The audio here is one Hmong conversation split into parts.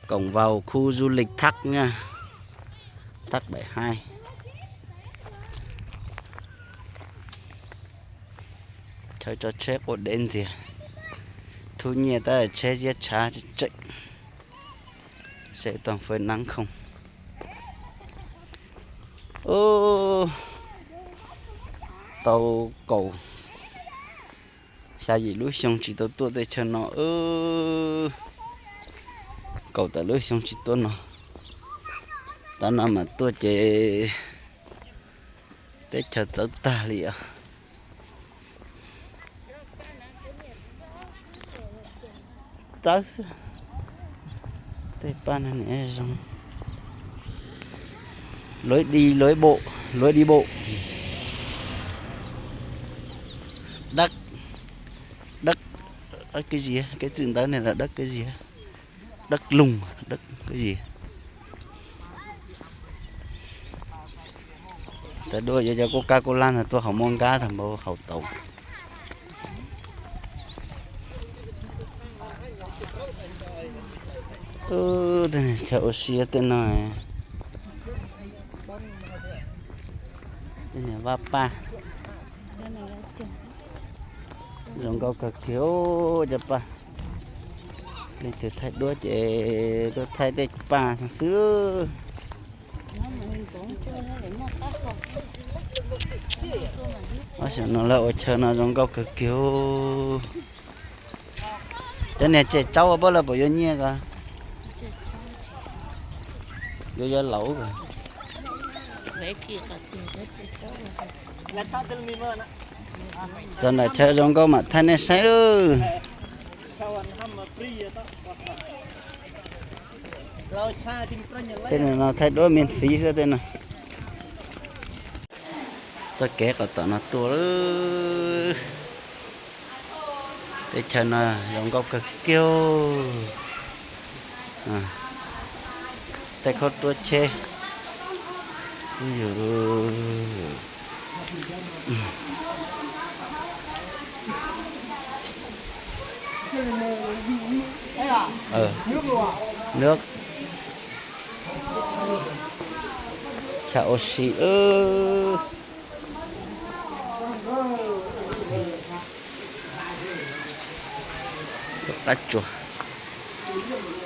Cổng vào khu du lịch Thác nha. Thác Bảy Hai. Chaw tso tsheb quaj deb ntxiag. Thub nyiaj tab tsheb ziab tshav tseem. Xe toàn phơi nắng không. Ub, tau kaum xya yim lub xyoo tsis tau tuaj teb chaws no. Kaum tawm lub xyoo tsis tuaj no. Tav no mas tuaj ces teb chaws txawv tag li os. Txawv xwb. Tej paj no nim zoo. Lối đi, lối bộ, lối đi bộ. Đất, đất, cái gì á, cái chữ ntawv này là đất cái gì á? Đất Lùng, đất cái gì? Tawm dua yuav cov Coca-Cola ntawd tuaj haus, muaj nkab tag npaum haus tau. Chaw ua si tej no. Tej niag vaj paj zoo nkauj kawg kiag cov paj. Leej twg thaij duab ces tuaj thaij tej paj xwb. Ob xyoo no lawv ua chaw no zoo nkauj kawg kiag. Cov niag tsem tsaub puab lawv puas yuav nyiaj ko? Yuav, yuav laus ko. Txog nram chaw zoo nkauj mam thaij nej saib lawm. Tej no thaij duab miễn phí xwb tej no. Txoj kev qhov tom no tuaj lawm. Teb chaws no zoo nkauj kawg kiag. Tej khaub ruab tsheb. Chaw ua si.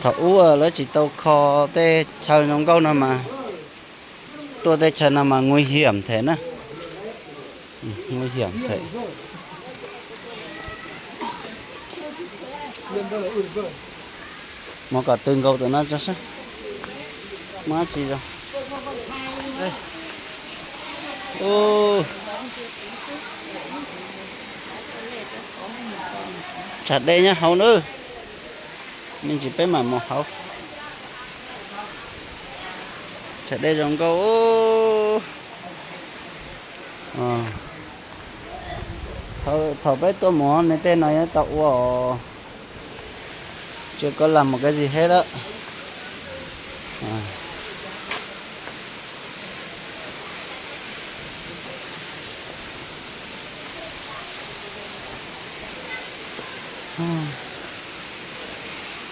Thaum ub lawv tsis tau kho tej chaw zoo nkauj no mas, tuaj tej chaw no mas nguy hiểm thiab na. Nguy hiểm thiab. Mus kom tw nkaus tus no tso saib. Muaj dab tsi zoo. Tshav dej nyob hauv na. Me ntsis peb mam mus hauv. Tshav dej zoo nkauj. Thaum peb tuaj mus ne tej no yeej tau ua os. Tsis có làm một cái gì hết á.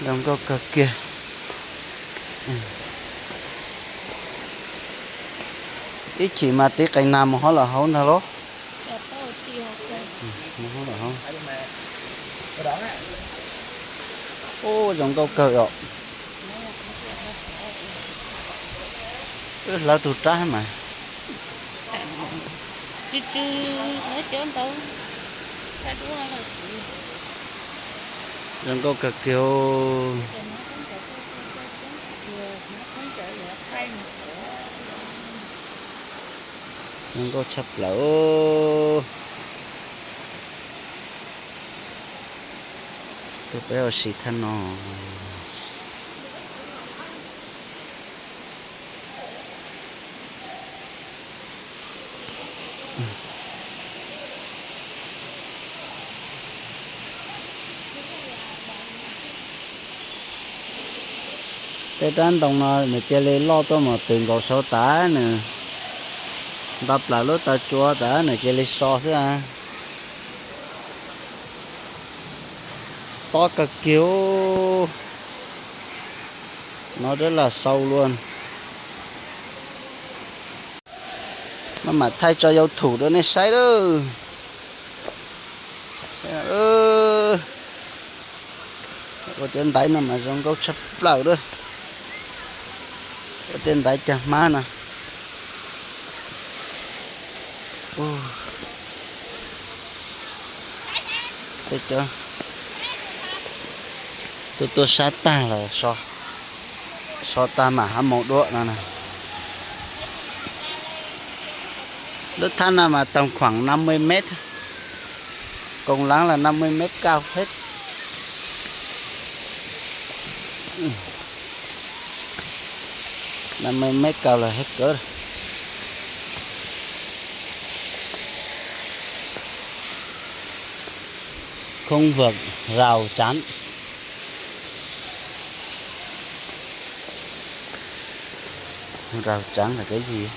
Zoo nkauj kawg kiag. Ib chim mas tiv qees nas mus hauv los hauv ntag los. Ub, zoo nkauj kawg os. Wb hlawv tus rab mas. Zoo nkauj kawg kiag. Zoo nkauj tshaj plaws. Tuaj peb ua si thaj no. Tej rab ntoo no nws cia li loj tuaj mus tws nkaus saud tas nws, nto plaws lub taw tsua tas nws cia li so xwb. Tob kawg kiag. Nó rất là sâu luôn. Maj mam thaij tso YouTube rau nej saib lawm. Ua tej ntaiv no mas zoo nkauj tshaj plaws lawm. Ua tej ntaiv cag hmab no. Tuaj tuaj sab tag los so, so tag mam hab mus dua no na. Lub thaj no mas tau khoảng năm mươi mét, cột láng là năm mươi mét cao hết. Năm mươi mét cao là hết cỡ rồi. Không vượt rào chắn. Rào chắn là cái gì?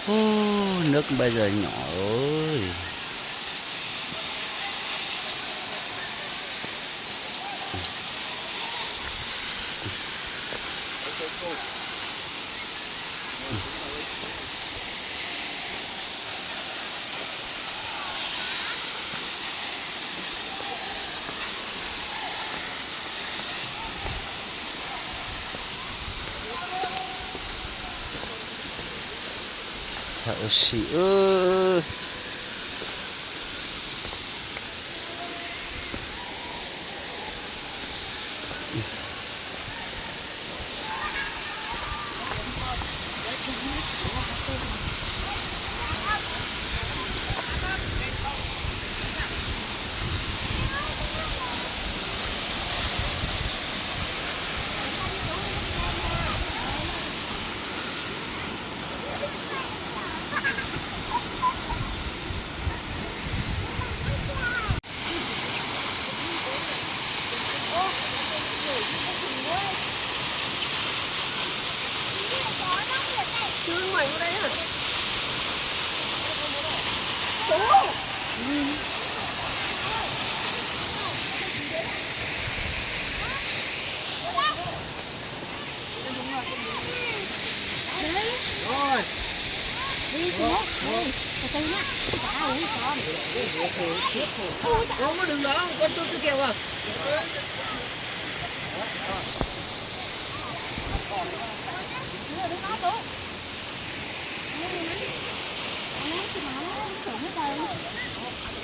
Ú, nước bây giờ nhỏ ơi. Thaj ua si.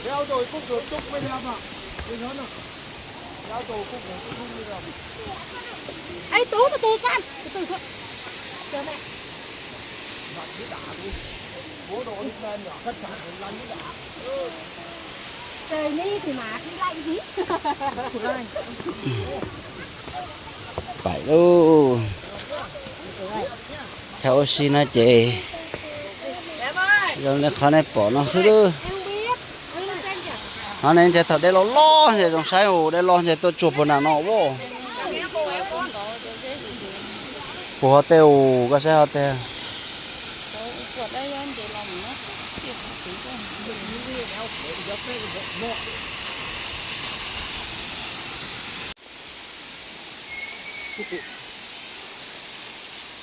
Leo rồi cũng được chụp với nhau mà. Leo rồi cũng được chụp với nhau. Ê, Tú, từ từ con, từ từ thôi. Chờ mẹ. Lạnh với đã luôn. Bố đồ đi lên ở khách sạn lạnh với đã. Trời mưa thì mà không lạnh gì. Pais lauj. Thaj ua si no ces zoo li qhov nej pom no xwb lauj. Qhov no ntshe thaum dej los los ntshe zoo saib, dej los ntshe tuaj tsuag puag nram no as. Puag hov tej, koj saib hov tej.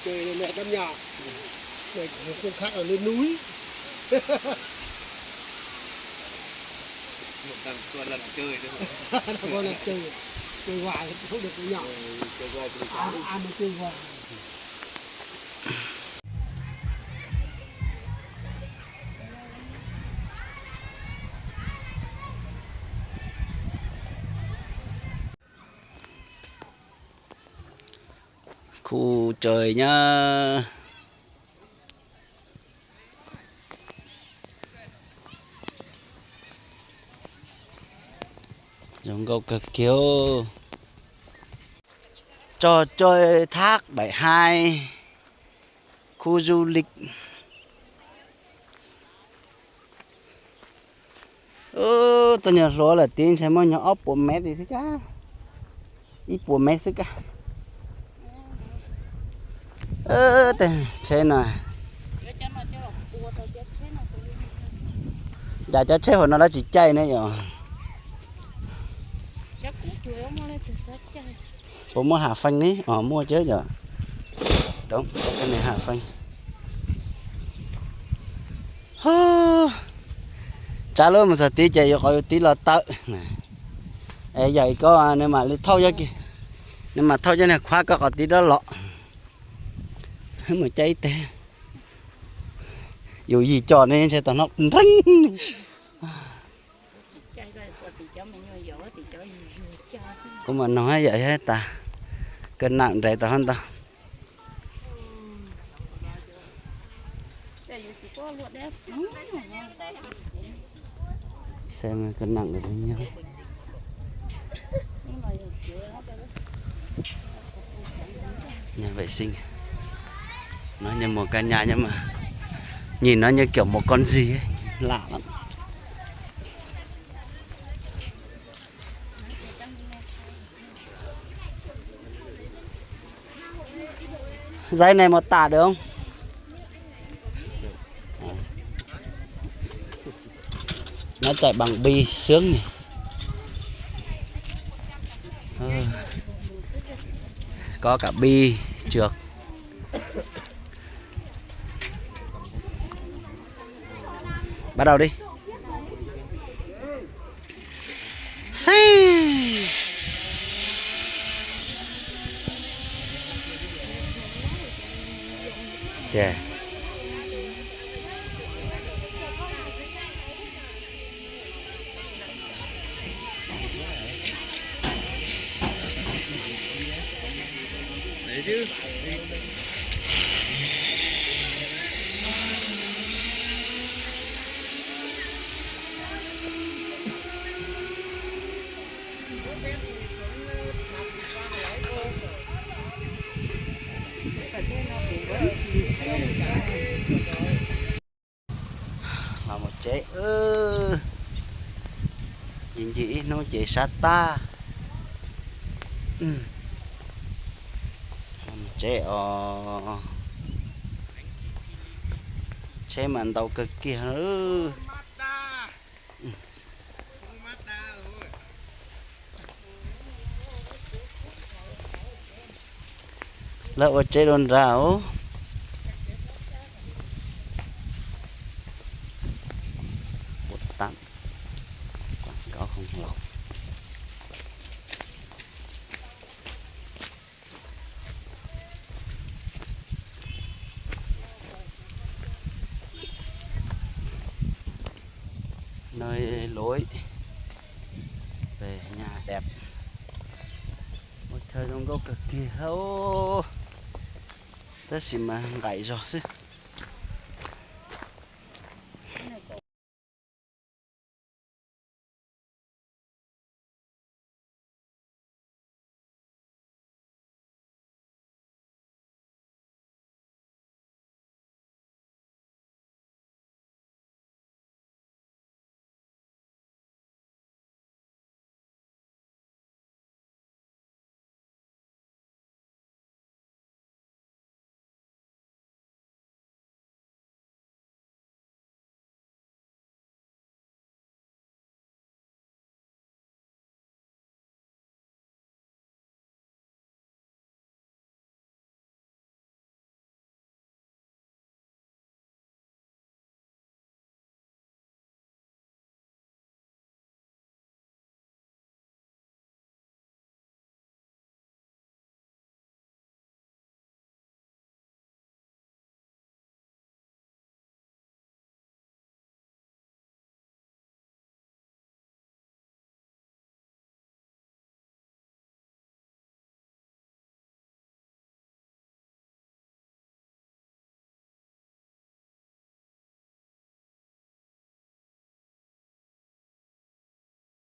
Trời này mẹ tắm nhà. Này không khác ở lên núi. Một thằng tuần là chơi thôi. Nó có là chơi, chơi hoài không được với nhau. Ừ, chơi hoài không được. Ai, ai mà chơi hoài. Khu trời nha. Zoo nkauj kawg kiag. Trò chơi thác Bảy Hai, khu du lịch. Ub, tau nyuag hluav lawm tid ntshe muaj nyuag ob puas mev xwb kab, ib puas mev xwb kab. Tej tsheb no, cas cov tsheb hauv no lawv tsis caij ne yom? Puas muaj Hà Phanh ne? Os, muaj cov yom. Đúng, cov ne Hà Phanh. Tsab lub mus txog tid ces yuav qhov yuav tib los tawm. Es yawm ko nws mam li thauj, nws mam thauj cov niag khuab ko qhov tid rov los. Mus caij ib teg. Yus yig co ne ntshe tau hnov nreeg. Kuv mam nug yawm tas, kawg nam nres tau hab ntau. Xe kawg nam nres nyob. Nhà vệ sinh. Nó như một căn nhà nhưng mà nhìn nó như kiểu một con gì ấy. Lạ lắm. Dây này một tả được không? Nó chạy bằng bi sướng này. Có cả bi trượt. Bắt đầu đi. Xì. Kìa. Los mus tsev, ncig ncig ib hnub ces sab tag. Los mus tsev os. Tsheb mas ntau kawg kiag. Lawv ua tsev dua nrad os. Ua tam, quảng cáo không lọc. Nơi lối về nhà đẹp. Ua chaw zoo nkauj kawg kiag hauv. Tab sis mas nqaim zog xwb.